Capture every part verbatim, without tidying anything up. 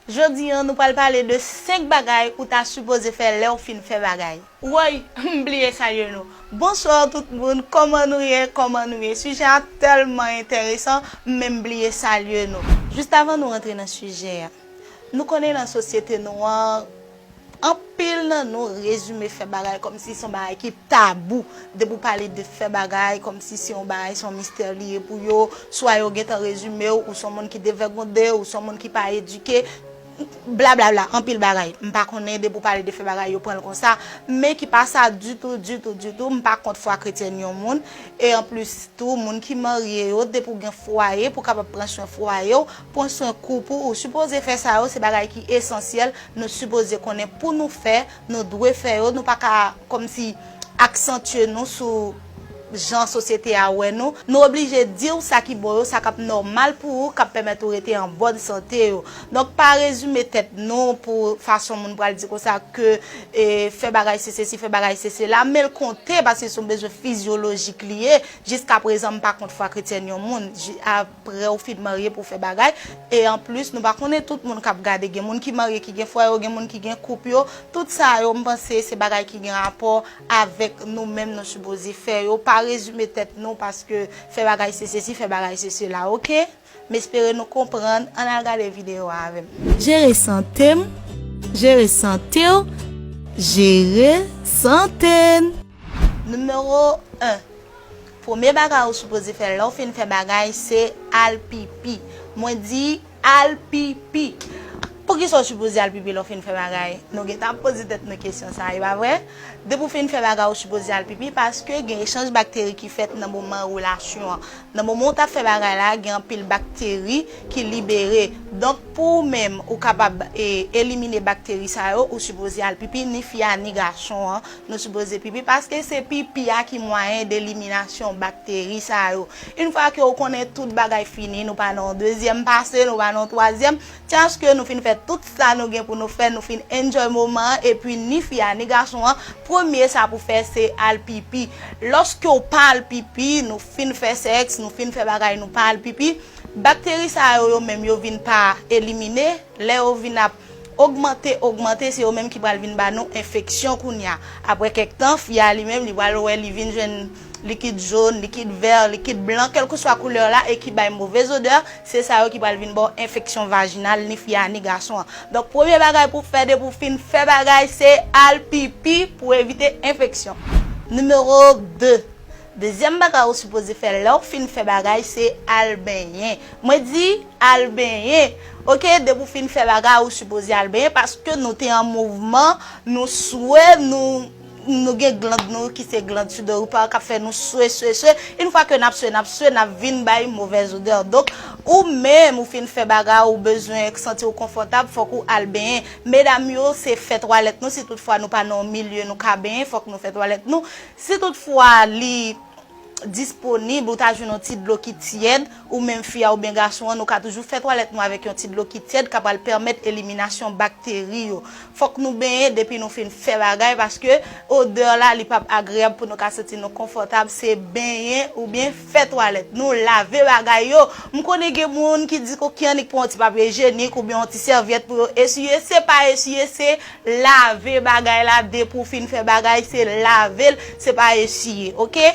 Jodi a, nou pral pale de senk bagay ou ta sipoze fè lè w fin fè bagay. Woy, m bliye salye nou. Bonswa tout moun, kòman nou ye, kòman nou ye? Sijè a tèlman enteresan, m menm bliye salye nou. Jis avan nou rantre nan sijè a, nou konnen nan sosyete nou an, anpil nan nou rezime fè bagay kòmsi se yon bagay ki tabou. Depi w pale de fè bagay, kòmsi se yon bagay, se yon mistè li ye pou yo. Swa yo gentan rezime w, ou se yon moun ki devègonde, ou se yon moun ki pa edike, blablabla, anpil bagay. M pa konnen, depi w pale de fè bagay, yo pran l konsa. Men ki pa sa ditou, ditou, ditou. M pa kont fwa kretyèn yon moun. E anplis tou, moun ki marye yo, depi w gen fwaye, pou w kapab pran swen fwaye w, pran swen koup ou, ou sipoze fè sa yo, se bagay ki esansyèl, nou sipoze konnen pou nou fè, nou dwe fè yo, nou pa ka kòmsi aksantye nou sou jan sosyete a wè nou. Nou oblije di w sa ki bon yo, sa k ap nòmal pou ou, k ap pèmèt ou rete an bòn sante yo. Donk, pa rezime tèt nou pou fason moun pral di konsa ke, e, fè bagay se sesi, fè bagay se sela, men l konte paske se yon bezwen fizyolojik li ye. Jiskaprezan, m pa kont fwa kretyèn yon moun. Ji-, a, Prè ou fin marye pou w fè bagay. E anplis, nou pa konnen tout moun k ap gade. Gen moun ki marye, ki gen fwaye yo, gen moun ki gen koup yo. Tout sa yo, m panse se bagay ki gen rapò avèk nou menm nou sipoze fè yo. Pa rezime tèt nou paske fè bagay se sesi, fè bagay se sela, oke? M espere nou konprann. Ann al gade videyo a avè m. Jere sante m, jere sante w, jere sante n. Nimewo en. Premye bagay ou sipoze fè lè w fin fè bagay, se al pipi. Mwen di al pipi. Poukisa w sipoze al pipi lè w fin fè bagay? Nou gentan ap poze tèt nou kesyon sa, e pa vre? Depi w fin fè bagay, ou sipoze al pipi paske gen echanj bakteri ki fèt nan moman relasyon an. Nan moman w t ap fè bagay la, gen anpil bakteri ki libere. Donk, pou ou menm, ou kapab, e, elimine bakteri sa yo, ou sipoze al pipi, ni fi a, ni gason an. Nou sipoze pipi paske se pipi a ki mwayen deliminasyon bakteri sa yo. Yon fwa ke ou konnen tout bagay fini, nou pa nan yon dezyèm pase, nou pa nan yon twazyèm, chans ke nou fin fè tout sa nou gen pou nou fè, nou fin enjoy moman an, epi ni fi a, ni gason an, premye sa pou fè se al pipi. Lòske w pa al pipi, nou fin fè sèks, nou fin fè bagay, nou pa al pipi, bakteri sa yo, yo menm yo vin pa elimine, lè yo vin ap ogmante, ogmante, se yo menm ki pral vin ba nou enfeksyon kounye a. Apre kèk tan, fi a li menm, li pral wè, li vin jwenn likid jòn, likid vè, likid blan, kèlkeswa koulè la, e ki bay move zodè, se sa yo ki pral vin ba w enfeksyon vajinal, ni fi a, ni gason an. Donk, premye bagay pou w fè depi w fin fè bagay, se al pipi pou evite enfeksyon. Nimewo de. Dezyèm bagay ou sipoze fè lè w fin fè bagay, se al benyen. Mwen di, al benyen. Oke, depi w fin fè bagay, ou sipoze al benyen paske nou te an mouvman, nou swe, nou, nou gen gland nou ki se gland sudorypan k ap fè nou swe, swe, swe. Yon fwa ke n ap swe, n ap swe, n ap vin bay movèz odè. Donk, ou menm, ou fin fè bagay, ou bezwen santi w konfòtab, fòk ou al benyen. Medam yo, se fè twalèt nou, si toutfwa nou pa nan yon milye nou ka benyen, fòk nou fè twalèt nou. Si toutfwa li disponib, ou ta jwenn yon ti dlo ki tyèd, ou menm fi a oubyen gason an, nou ka toujou fè twalèt nou avèk yon ti dlo ki tyèd, k ap pral pèmèt eliminasyon bakteri yo. Fòk nou benyen depi nou fin fè bagay, paske odè la, li p ap agreyab pou nou ka santi nou konfòtab, se benyen oubyen fè twalèt nou, lave bagay yo. M konnen gen moun ki di ke ki annik pran yon ti papye ijyenik oubyen yon ti sèvyèt pou yo esiye, se pa esiye, se lave bagay la, depi w fin fè bagay, se lave l, se pa esiye, oke?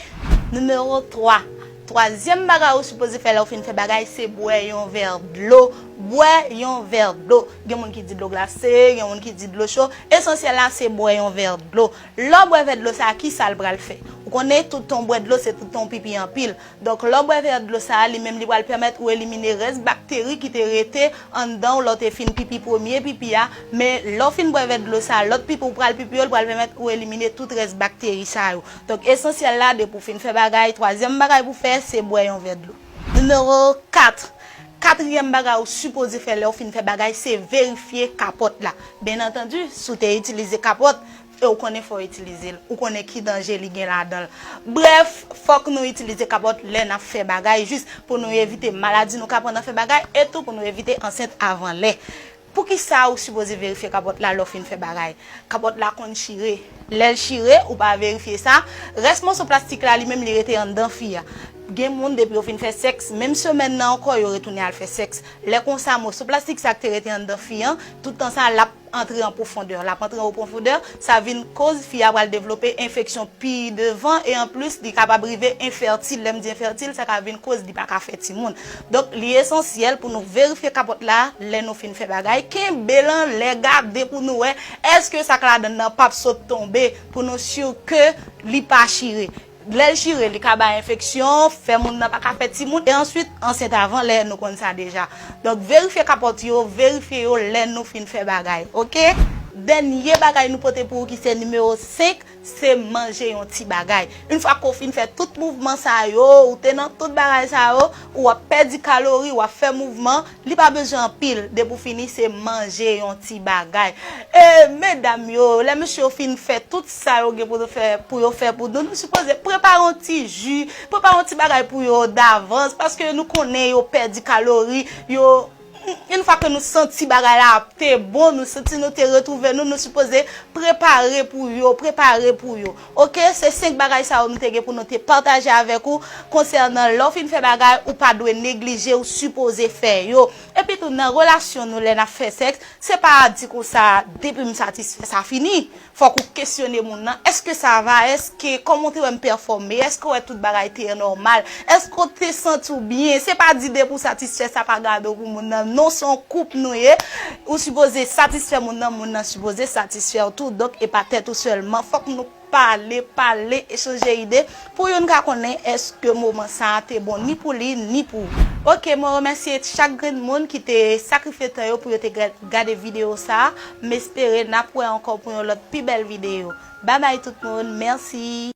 Nimewo twa. Twazyèm bagay ou sipoze fè lè w fin fè bagay, se bwè yon vè dlo. Bwè yon vè dlo. Gen moun ki di dlo glase, gen moun ki di dlo cho. Esansyèl la, se bwè yon vè dlo. Lè w bwè vè dlo sa, ki sa l pral fè? Ou konnen, tout tan w bwè dlo, se tout tan w pipi anpil. Donk, lè w bwè vè dlo sa a, li menm li pral pèmèt ou elimine rès bakteri ki te rete anndan w lè w te fin pipi premye pipi a. Men, lè w fin bwè vè dlo sa a, lòt pipi ou pral pipi yo, li pral pèmèt ou elimine tout rès bakteri sa yo. Donk, esansyèl la, depi w fin fè bagay, twazyèm bagay pou w fè, se bwè yon vè dlo. Nimewo kat. Katriyèm bagay ou sipoze fè lè w fin fè bagay, se verifye kapòt la. Byen antandi, si w te itilize kapòt, e ou konnen fò w itilize l, ou konnen ki danje li gen ladan l. Brèf, fòk nou itilize kapòt lè n ap fè bagay, jis pou nou evite maladi nou ka pran nan fè bagay, e tou pou nou evite ansent avan lè. Poukisa ou sipoze verifye kapòt la lè w fin fè bagay? Kapòt la konn chire. Lè l chire, ou pa verifye sa, rès moso plastik la, li menm, li rete anndan fi a. Gen moun, depi yo fin fè sèks, menm semèn nan ankò, yo retounen al fè sèks. Lè konsa, moso plastik sa k te rete anndan fi an, tout tan sa, l ap antre an pwofondè. L ap antre an pwofondè, sa vin koz fi a pral devlope enfeksyon pi devan, e anplis, li kapab rive enfètil. Lè m di enfètil, sa ka vin koz li pa ka fè timoun. Donk, li esansyèl pou nou verifye kapòt la lè nou fin fè bagay. Kenbe l anlè, gade pou nou wè èske sa k ladan l nan p ap sot tonbe, pou nou si ke li pa chire. Lè l chire, li ka bay enfeksyon, fè moun nan pa ka fè timoun, e answit ansent avan lè, nou konn sa deja. Donk, verifye kapòt yo, verifye yo lè nou fin fè bagay, oke? Dènye bagay nou pote pou ou ki se nimewo senk, se manje yon ti bagay. Yon fwa ke w fin fè tout mouvman sa yo, ou te nan tout bagay sa yo, ou ap pèdi kalori, w ap fè mouvman, li pa bezwen anpil, depi w fini se manje yon ti bagay. E medam yo, lè mesye yo fin fè tout sa yo gen pou yo fè, pou yo fè pou nou, nou sipoze prepare yon ti ji, prepare yon ti bagay pou yo davans, paske nou konnen yo pèdi kalori, yo, yon fwa ke nou santi bagay la te bon, nou santi nou te retwouve nou, nou sipoze prepare pou yo, prepare pou yo. Oke, se senk bagay sa yo nou te gen pou nou te pataje avèk ou konsènan lè w fin fè bagay, ou pa dwe neglije, ou sipoze fè yo. Epi tou, nan relasyon nou, lè n ap fè sèks, se pa di konsa, depi m satisfè, sa fini. Fòk ou kesyone moun nan, èske sa va, èske, kòman w te wè m pèfòme, èske w wè tout bagay te nòmal, èske w te santi w byen? Se pa di depi w satisfè, sa pa gade w pou moun nan. Non, se yon koup nou ye. Ou sipoze satisfè moun nan, moun nan sipoze satisfè w tou. Donk, e pa tèt ou sèlman. Fòk nou pale, pale, echanje ide pou youn ka konnen èske moman sa a te bon ni pou li, ni pou ou. Oke, mwen remèsye chak grenn moun ki te sakrifye tan yo pou yo te ga- gade videyo sa a. M espere n ap wè ankò pou yon lòt pi bèl videyo. Babay tout moun, mèsi.